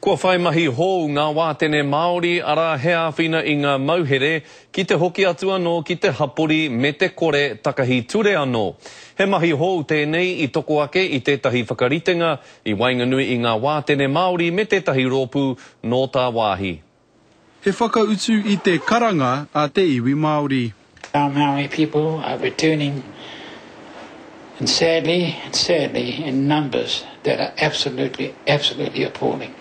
Kua whai mahi hou ngā wātene Māori, arā, he āwhina i ngā mauhere ki te hoki atu anō ki te hapori me te kore takahi ture anō. He mahi hou tēnei i toko ake i tētahi whakaritenga i waenganui i ngā wātene Māori me tētahi rōpū nō tāwāhi. He whakautu i te karanga a te iwi Māori. Our Maori people are returning and sadly, sadly in numbers that are absolutely, absolutely appalling.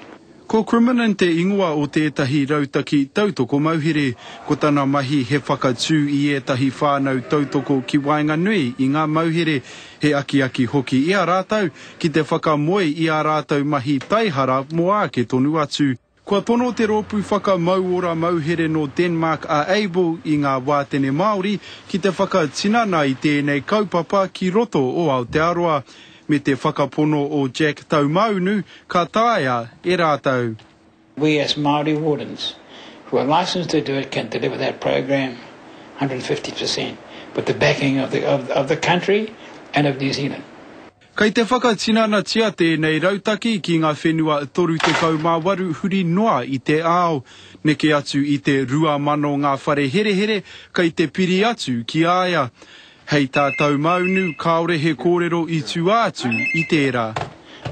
Ko Criminon te ingoa o tētahi rautaki tautoko mauhere. Ko tana mahi he whakatū i ētahi whānau tautoko ki waenganui i ngā mauhere, he akiaki hoki i a rātou ki te whakamoe i ā rātou mahi taihara mō āke tonu atu. Kua tono te rōpū whakamauora mauhere nō Denmark a Able i ngā wātene Māori ki te whakatinana i tēnei kaupapa ki roto o Aotearoa, me te whakapono o Jack Taumaunu ka taea e rātou. We as Māori wardens who are licensed to do it can deliver that programme 150% with the backing of the, of, of the country and of New Zealand. Kei te whakatinanatia tēnei rautaki ki ngā whenua 38 huri noa i te ao. Neke atu i te 2,000 ngā whare herehere kei te piri atu ki a ia. Hei tā Taumaunu, kāore he kōrero i tua atu i tērā.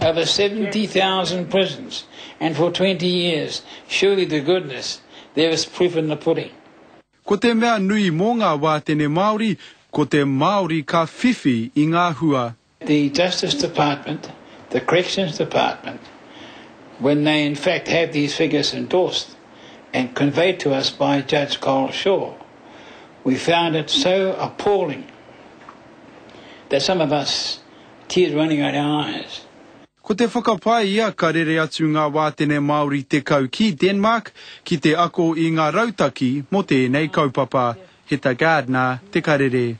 Over 70,000 prisons and for 20 years, surely to goodness there is proof in the pudding. Ko te mea nui mō ngā wātene Māori, ko te Māori ka whiwhi i ngā hua. The Justice Department, the Corrections Department, when they in fact have these figures endorsed and conveyed to us by Judge Cole Shaw, we found it so appalling that some of us, tears running out our eyes. Ko te whakapae ia ka rere atu ngā wātene Māori 10 ki Denmark ki te ako i ngā rautaki mō tēnei kaupapa. Heta Gardner, Te Karere.